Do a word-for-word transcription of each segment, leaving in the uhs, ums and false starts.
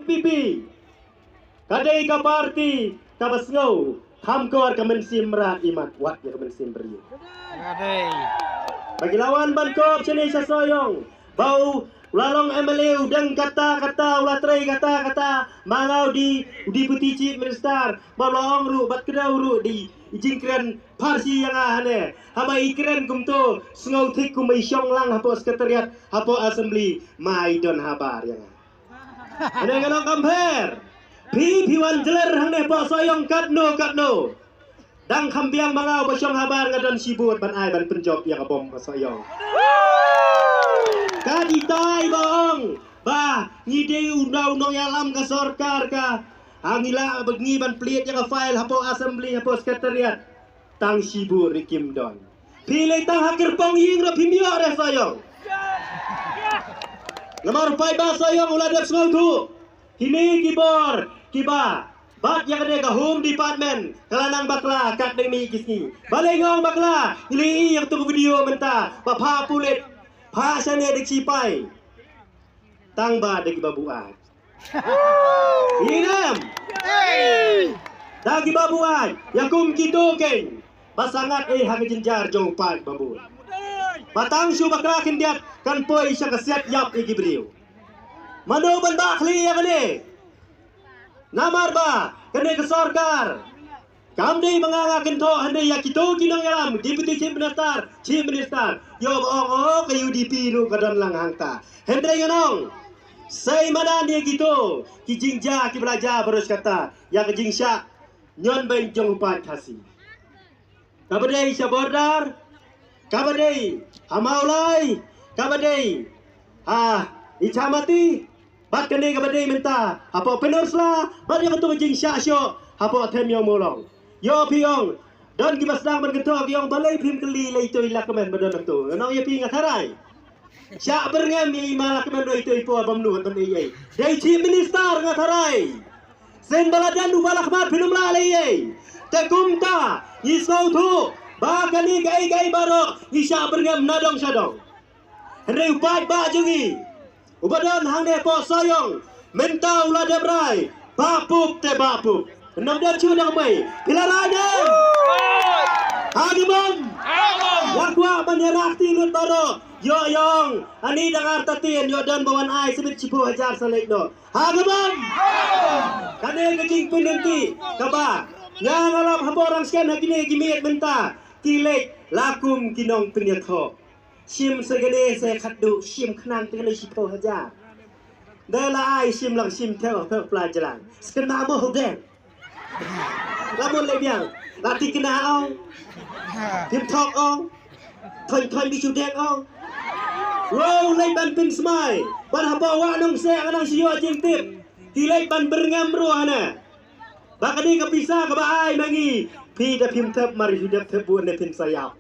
P P ka dei ka party kaba sngew kham kor ka mynsiem mrad imat wat ïa ka mynsiem briew. Ka dei. Ba ki la wan ban kop shane sha Sohiong ba u la long M L A u dang kata kata u la trei kata kata ma nga u di u Deputy Chief Minister ba la ong ruh bad kdew ruh di i jingkren pharshi ïa nga hane. Haba i kren kumto sngew thik kum i shong lang hapoh Secretariat hapoh Assembly ma i don habar ïa nga. Hangne nga long kam pher. Phi phi wan jler hangne hapoh Sohiong katno katno. Dang kham biang ma nga ba shong habar nga don shibun ban ai ban pynjop ïa ka bom ka Sohiong. Ka dei tai ba ong ba ngi dei u nongïalam ka sorkar ka. Ha ngi lah ba ngi ban plie ïa ka file hapoh Assembly hapoh Secretariat. Tang shibun ruh kim don. Phi lei tang ha kyrpong ïing ruh phim ïoh re Sohiong. Namar u paidbah Sohiong u la dep sngewthuh. Kine ki bor kiba bat ïa kane ka Home Department ka la nang bakla katne mih ki sngi. Balei nga ong bakla? Ngi la ïohi ïa katu ka video mynta ba phah pulit, phah shane da ki sipai. Tang ba da kiba buaid. Ïa ngam da kiba buaid ïa kum kito keiñ ba sangat eh ha ka jynjar jong u paidbah ba bun. Ba tang shu bakla khyndiat kan poi sha ka siat ïap ïa ki briew. Mano ban bakhli ïa kane? Namar ba kane ka sorkar kam dei ba nga nga kynthoh hynrei ïa kito ki nongïalam Deputy Chief Minister, Chief Minister. Ïoh ba ong oh ka U D P ruh ka don lang hangta. Hynrei ngan ong sei madan ïa kito ki jingjia kiba la jia baroh shi katta ïa ka jingshah ñion beiñ jong u paid Khasi. Kaba dei sha border, kaba dei ha Mawlai, kaba dei ha Ichamati, bad kane kaba dei mynta hapoh Pynursla, bad ïa katu ka jingshah shoh hapoh Them Ïew Mawlong. Ïoh phi ong don kiba sdang ban kynthoh ki ong balei phim kylli lei to i la kmen ba don hangto. Ngan ong ïa phi nga tharai. Shah byrngem ïa i ma la kmen roi to i por bam nud ban ei ei. Dei Chief Minister nga tharai. Sien ba la don u ba la khmat phin ym lah lei ei. Te kumta ngi sngewthuh ba kane kaei kaei baroh ngi shah byrngem na dong sha dong. Hynrei u paidbah jong ngi uba don hangne hapoh Sohiong mynta u la dep rai. Bah Pup te Bah Pup. Nang dep shu dang mai phi la rai ne? Ha ki bom. Wat kwah ban ïarap ti lut baroh. Ïoh ïong ani dang ar ta tien ïoh don ba wan ai sibit shiphew hajar sa leit noh. Ha ka bom. Kane ka jingpynhynti kaba nga nga lap hapoh rang sken ha kine ki miet mynta ki leit la kum ki nongpynïathoh. Shim sa kane sa khatduh shim khnang te kane shiphew hajar. Da la ai shim lang shim thew phew pla jlang. Skena mo hudeng. La mon lei biang la tikna ong. Phim thok ong. Thoin thoin bi shu deng ong. Wow lei ban pynsmai ban hapoh wah nong seh ka nang shu ïoh jingtip. Ki lei ban byrngem ruh hana. Ba kane ka pisa kaba ai ma ngi phi da phim thep mar shu dep thep bu ne phin sa ïap.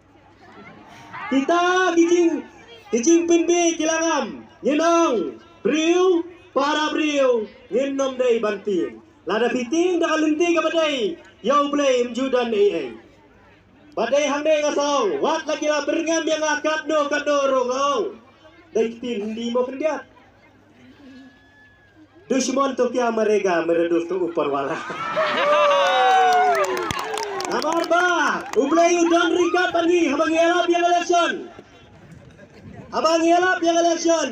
Kita ki jing ki jingpynbiej ki la ngam. Ngin ong briew para briew ngin nym dei ban tieng. Lada phi tieng da ka lynti kaba dei ïa U Blei ym ju don ei ei. Ba dei hangne nga sa ong wat la ki la byrngem ïa nga katno katno ruh nga ong. Dei ktien Hindi mo khyndiat. Dushman to kya marega, mere dost to upar wala. Namar ba U Blei u don ryngkat bad ngi haba ngi ïalap ïa ka election. Haba ngi ïalap ïa ka election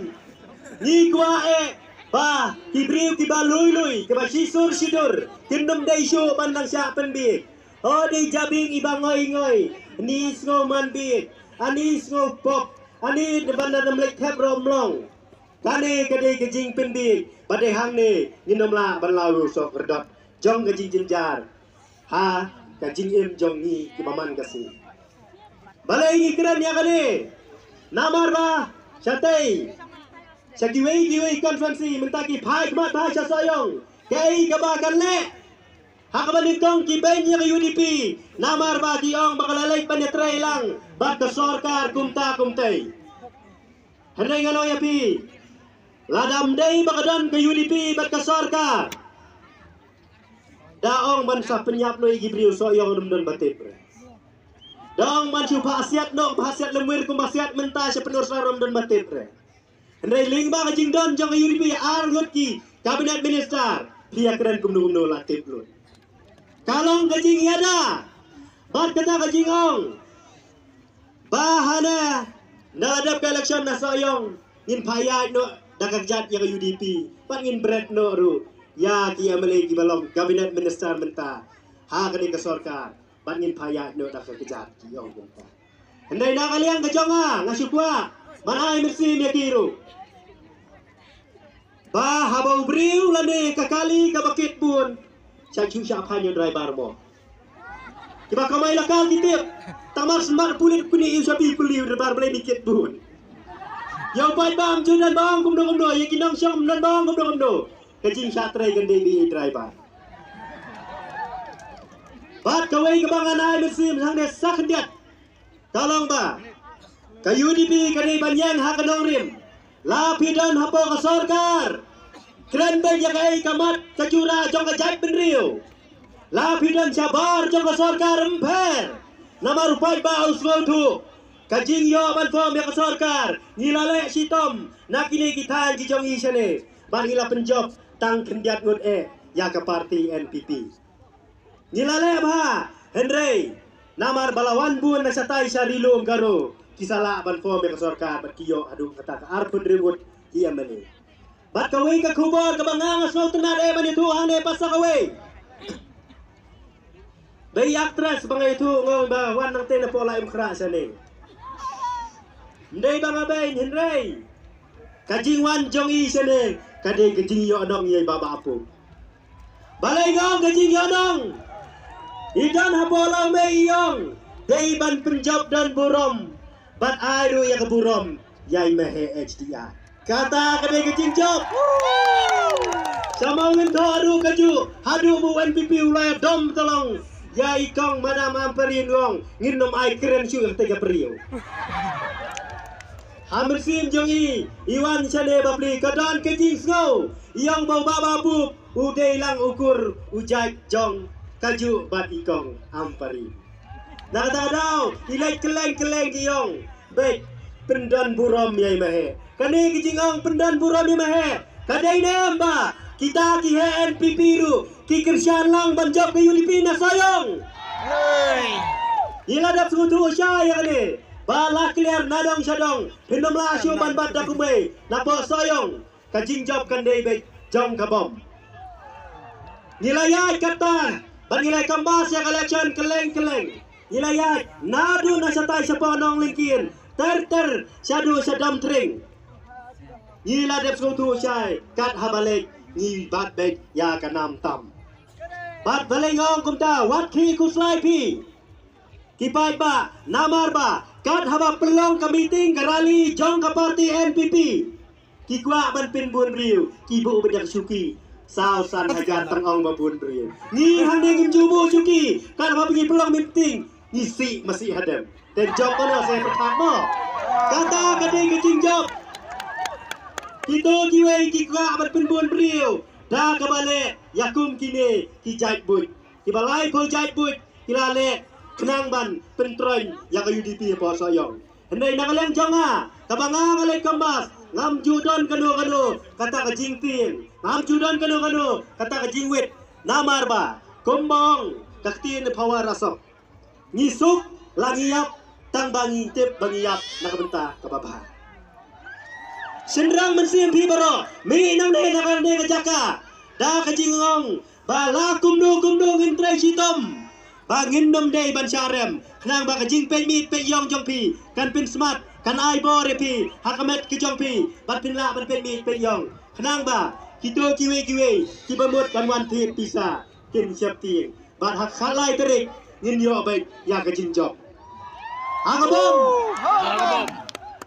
ngi kwah eh ba ki briew kiba lui lui kiba shisur shidur kin nym dei shuh ban nang shah pynbiej. O dei jabieng iba ngoi ngoi ni sngew man biej ani sngew pop ani ban da nym leit thep rom long. Kane ka dei ka jingpynbiej ba dei hangne ngin ym lah ban law ruh soh kyrdat jong ka jingjynjar ha ka jingim jong ngi kiba man ka sngi. Balei ngi kren ïa kane? Namar ba shatei sha kiwei kiwei constituency mynta ki phai khmat bha sha Sohiong kaei kaba kan leh ha kaba nyngkong ki beiñ ïa ka U D P namar ba ki ong ba ka la leit ban ïatrei lang bad ka sorkar kumta kumtei. Hynrei nga ong ïa phi lada ym dei ba ka don ka U D P bad ka sorkar da ong ban sa pynïap noh ïa ki briew Sohiong ym don ba tip re. Da ong ban shu phah siat noh phah siat lymwir kum ba siat mynta sha Pynursla ym don ba tip re. Hynrei lyngba ka jingdon jong ka U D P ar ngut ki Cabinet Minister, phi ïa kren kumno kumno la tip lut. Ka long ka jingïada bad kata ka jingong ba hana na la dep ka election na Sohiong ngin phah ïaid noh da ka kjat ïa ka U D P bad ngin bret noh ruh ïa ki M L A kiba long Cabinet Minister mynta ha kane ka sorkar. Bad ngin phah ïaid noh da ka kjat ki ong kumta. Hynrei na ka liang ka jong nga, nga shu kwah ban ai mynsiem ïa ki ruh ba haba u briew lane ka kali kaba kit bun, sha shu sha phan ïa u driver mo. Kiba kamai la kal ki tip, tang mar smat pulit kuni ïa u shabi kuli u driver balei mi kit bun. Ïa u paidbah ym ju don ba ong kumno kumno, ïa ki nongshong ym don ba ong kumno kumno. Ka jingshah trei kan dei bad i driver. Bad kawei kaba ngan ai mynsiem hangne sa khyndiat ka long ba ka U D P ka dei ban ïeng ha ka nongrim. La phi don hapoh ka sorkar, kren beit ïa kaei ka mat ka jura jong ka jaitbynriew. La phi don shabar jong ka sorkar, ym pher. Namar u paidbah u sngewthuh ka jingïoh ban form ïa ka sorkar. Ngi la leh shitom na kine ki thaiñ ki jong ngi shane. Bad ngi la pynjop tang khyndiat ngut eh ïa ka parti N P P. Ngi la leh bha, hynrei namar ba la wan bun na shatai sha Ri Lum Garo ki sa lah ban form ïa ka sorkar bad ki ïoh haduh kata ka arphew hynriew ngut ki M L A. Bad kawei ka khubor kaba nga nga sngewtynnat eh ban ïathuh hangne pat sa kawei. Ba i actress ba nga ïathuh nga ong ba wan nangtei na pdeng la im khrah shane. Ym dei ba nga beiñ hynrei ka jingwan jong i shane ka dei ka jingïohnong ïa i Bah Bah Apup. Balei nga ong ka jingïohnong? I don hapoh lawmei i ong dei ban pynjop don burom bad ai ruh ïa ka burom ïa i Mehe H D R. Kata ka dei ka jingjop. Sa ma ngin thoh haduh kajuh, haduh ba u N P P u la ïa dom tyrlong ïa i kong Madam Ampareen, u ong ngin ym ai kren shuh ïa kata ka briew. Ha mynsiem jong i, i wan shane bapli ka don ka jingsngew, i ong ba u Bah Bah Apup u dei lang u kur u jait jong kajuh bad i kong Ampareen. Na kata ka daw i leit kylleng kylleng ki ong beit pyndon burom ïa i Mehe. Kane ki jingong pyndon burom ïa i Mehe ka dei ne em ba kita ki heh N P P ruh ki kyrshan lang ban jop ka U D P na Sohiong? Ngi la dep sngewthuh shai ïa kane ba la kliar na dong sha dong, phin ym lah shuh ban bat da kumwei na poh Sohiong. Ka jingjop kan dei beit jong ka bom. Ngi la ïaid kata bad ngi la canvass ïa ka election kylleng kylleng. Ngi la ïaid naduh na shatai shapoh Nonglyngkien ter ter shaduh sha Domtring. Ngi la dep sngewthuh shai kat haba leit ngi bat beit ïa ka nam tam. Bad balei nga ong kumta, wat khih khuslai phi ki paidbah, namar ba kat haba pynlong ka meeting ka rally jong ka parti N P P, ki kwah ban pynbun briew, ki buh beit da ka shuki saw san hajar tang ong ba bun briew. Ngi hangne ngim ju buh shuki, kat haba ngi pynlong meeting ngi sih ma sih hadem. Te jop mano sa pyrkhat mo? Kata ka dei ka jingjop. Kito kiwei ki kwah ban pynbun briew da kaba leh ïa kum kine ki jait buit, kiba laiphew jait buit ki la leh khnang ban pyntroiñ ïa ka U D P hapoh Sohiong. Hynrei na ka liang jong nga, kaba nga nga leit canvass, ngam ju don kano kano kata ka jingtieng, ngam ju don kano kano kata ka jingwit. Namar ba kumba ong ka ktien power rasok, ngi suk la ngi ïap tang ba ngi tip ba ngi ïap na ka bynta kaba bha. Shynrang mynsiem phi baroh, mih nangne na kane ka jaka da ka jingong ba la kumno kumno ngin trei shitom, ba ngin ym dei ban shah rem, khnang ba ka jingpeit miet peit ïong jong phi kan pynsmat, kan ai bor ïa phi ha ka met ka jong phi, bad phin lah ban peit miet peit ïong, khnang ba kito kiwei kiwei kiba mut ban wan thied pisa kin sheptieng. Bad ha khatlai tarik ngin ïoh beit ïa ka jingjop. Ha ka bom.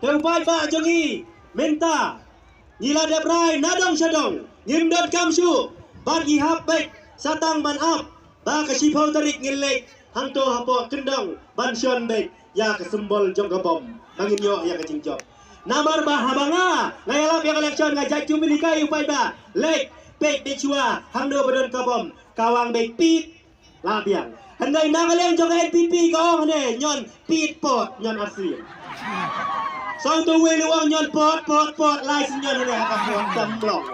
Te u paidbah jong ngi, mynta ngi la dep rai na dong sha dong, ngim donkam shuh ban ïahap beit, sa tang ban ap ba ka shiphew tarik ngin leit hangto hapoh kyndong ban shon beit ïa ka symbol jong ka bom ba ngin ïoh ïa ka jingjop. Namar ba haba nga nga ïalap ïa ka election nga jait jumili kai u paidbah, leit peit beit shuwa hangno ba don ka bom, ka wang beit pit la biang. Hynrei na ka liang jong ka N P P ka ong ne ñion pit pot ñion arsien. Song to wei lu ong ñion pot pot pot lai sin ñion ne ha ka pot tam blong.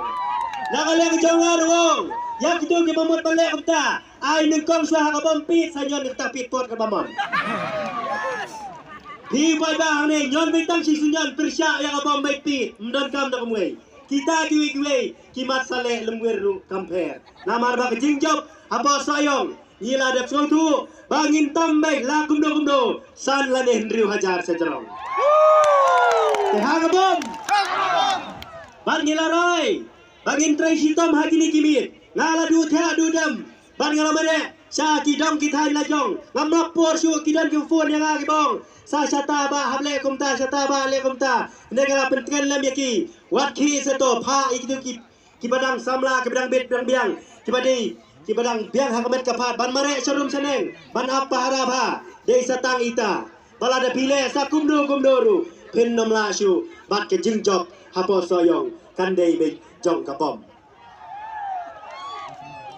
Na ka liang jong nga ruh, ïa kito kiba mut ban leh kumta, ai nyngkong shuwa ha ka bom pit, sa ñion kata pit pot kaba mon. Phi paidbah hangne, ñion beit tang shi shu ñion, pyrshah ïa ka bom beit pit, ym donkam da kumwei. Kita kiwei kiwei ki mat sa leh lymgwer ruh kam pher. Namar ba ka jingjop hapoh Sohiong, ngi la dep sngewthuh ba ngin tam beit la kumno kumno san lane hynriew hajar shajrong. Te ha ka bom, bad ngi la rai ba ngin trei shitom ha kine ki miet. Nga la duh thiah duh dem bad nga la mareh sha ki dong ki thaiñ la jong. Ngam map por shuh, ki don ki phone ïa nga ki ba ong, sa shata ba hap leh kumta, shata ba leh kumta. Hynrei nga la pyntngen lem ïa ki, wat khie sa to, phah ïa kito ki, kiba dang samla, kiba dang bit dang biang, kiba dei kiba dang biang ha ka met ka phad, ban mareh sharum shaneng, ban ap pahara bha. Dei sa tang ita, ba lada phi leh sa kumno kumno ruh, phin ym lah shuh, bad ka jingjop hapoh Sohiong kan dei beit jong ka bom.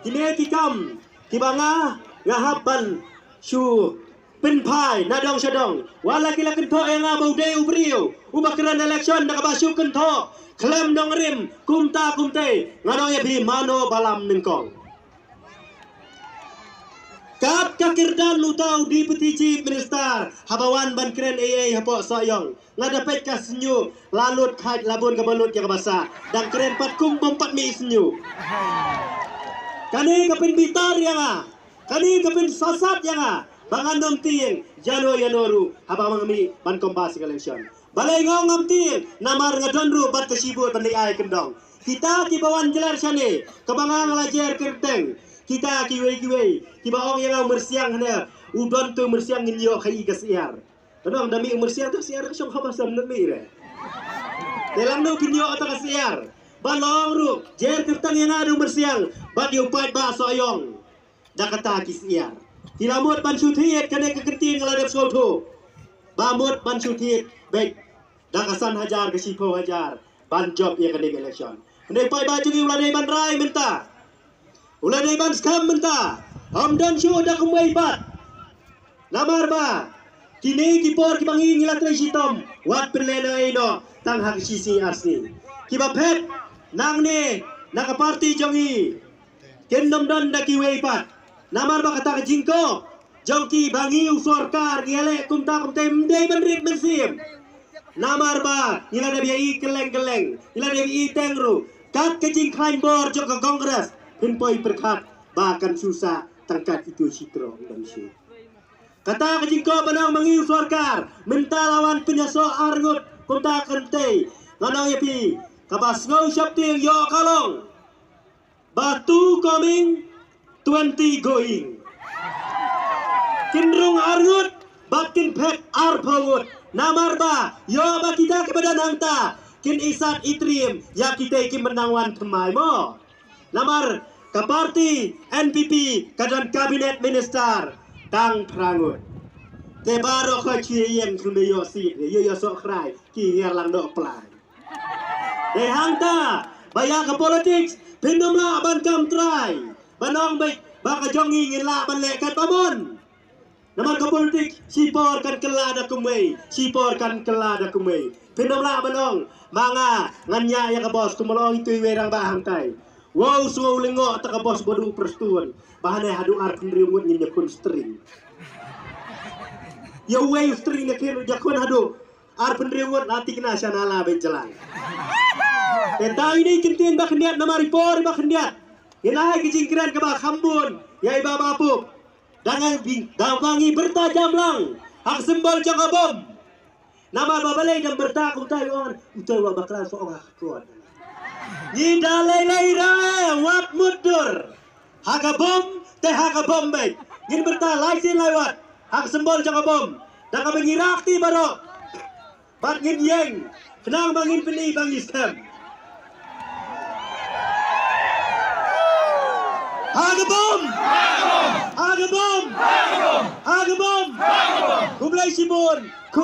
Kine ki kam kiba nga, nga hap ban shu pynphai na dong sha dong. Wat la ki la kynthoh ïa nga ba u dei u briew uba kren election da kaba shu kynthoh khlem nongrim kumta kumtei, ngan ong ïa phi, mano ba lam nyngkong. Kat ka kyrdan uta u Deputy Chief Minister haba wan ban kren ei ei hapoh Sohiong, nga da peit ka shñiuh, la lut khait, la bun kaba lut ïa kaba sah. Dang kren pat kum bym pat mih shñiuh. Kane ka pynbitar ïa nga, kane ka pynsasat ïa nga ba ngan ym tieng ïano ïano ruh haba nga mih ban contest ha ka election. Balei nga ong ngam tieng? Namar nga don ruh bad ka shibun ban leit ai kyndong. Kita kiba wan jler shane, kaba nga nga la jer kyrteng, kita kiwei kiwei kiba ong ïa nga u myrsiang hangne, u don tu myrsiang, ngin ïoh ha i ka syiar. Ka nong da mih u myrsiang, ta ka syiar ka shong haba sam na mih re. Te lano phin ïoh ta ka syiar? Ba long ruh jer kyrteng ïa nga da u myrsiang bad ïa u paidbah Sohiong da kata ki syiar. Ki la mut ban shu thied, kane ka kyntien nga la dep sngewthuh, ba mut ban shu thied beit da ka san hajar, ka shiphew hajar ban jop ïa kane ka election. Hynrei paidbah jong ngi u la dei ban rai mynta, u la dei ban skhem mynta, ym don shuh da kumwei pat. Namar ba kine ki por kiba ngi, ngi la trei shitom, wat pynlehnohei noh tang ha ka shi sngi ar sngi. Kiba phet nangne na ka party jong ngi kin ym don da kiwei pat. Namar ba kata ka jingkop jong ki ba ngi u sorkar ngi ïaleh kumta kumta, ym dei ban rit mynsiem. Namar ba ngi la dep ïa i kylleng kylleng, ngi la dep ïa i teng ruh, kat ka jingkhlaiñ bor jong ka Congress, phin poi pyrkhat ba kan shu sah tang kat itu shi tyrong ban shu. Kata ka jingkop ba nang ma ngi u sorkar, mynta la wan pynïasoh ar ngut kumta kynthei. Ngan ong ïa phi, kaba sngew sheptieng ïoh ka long ba two coming, twenty going. Kin rung ar ngut bad kin phet arphew ngut. Namar ba ïoh ba kita kiba don hangta kin isat itriem ïa kita kiba nang wan thymmai mo. Namar ka party N P P ka don cabinet minister tang phra ngut. Te baroh ka chi ïeng khlem ïoh seat, ïoh ïoh soh khrai, ki hiar lang doh plai. Dei hangta ba ïa ka politics phin ym lah ban kam trai ban ong beit ba ka jong ngi ngin lah ban leh katba mon. Namar ka politik shipor kan kylla da kumwei, shipor kan kylla da kumwei. Phin ym lah ban ong ma nga ngan ñiah ïa ka bos kumba la ong itu iwei rangbah hangtai. Wow, sngew lyngngoh ta ka bos ba duh Prestone, ba hane haduh arphew hynriew ngut ngin ïakhun string. Ïa uwei u string ne kin ïakhun haduh arphew hynriew ngut la tikna sha nala beit jlang. Te tang ine i kyntien ba khyndiat namar i por iba khyndiat ngin ai ka jingkren kaba kham bun ïa i Bah Bah Pup. Da ngi, da ba ngi byrta jamlang ha ka symbol jong ka bom. Namar ba balei dang byrta kumta, ïa ong uto wa bakla sa ong ha ka klot. Ngi da lei lei re wat mutdur ha ka bom te ha ka bom beit. Ngin byrta lai sien lai wat ha ka symbol jong ka bom, da kaba ngi rak ti baroh. Bad ngin ïeng khnang ba ngin pyni ba ngi skhem. Ha ka bom! Ha ka bom! Ha ka bom! Khublei shibun.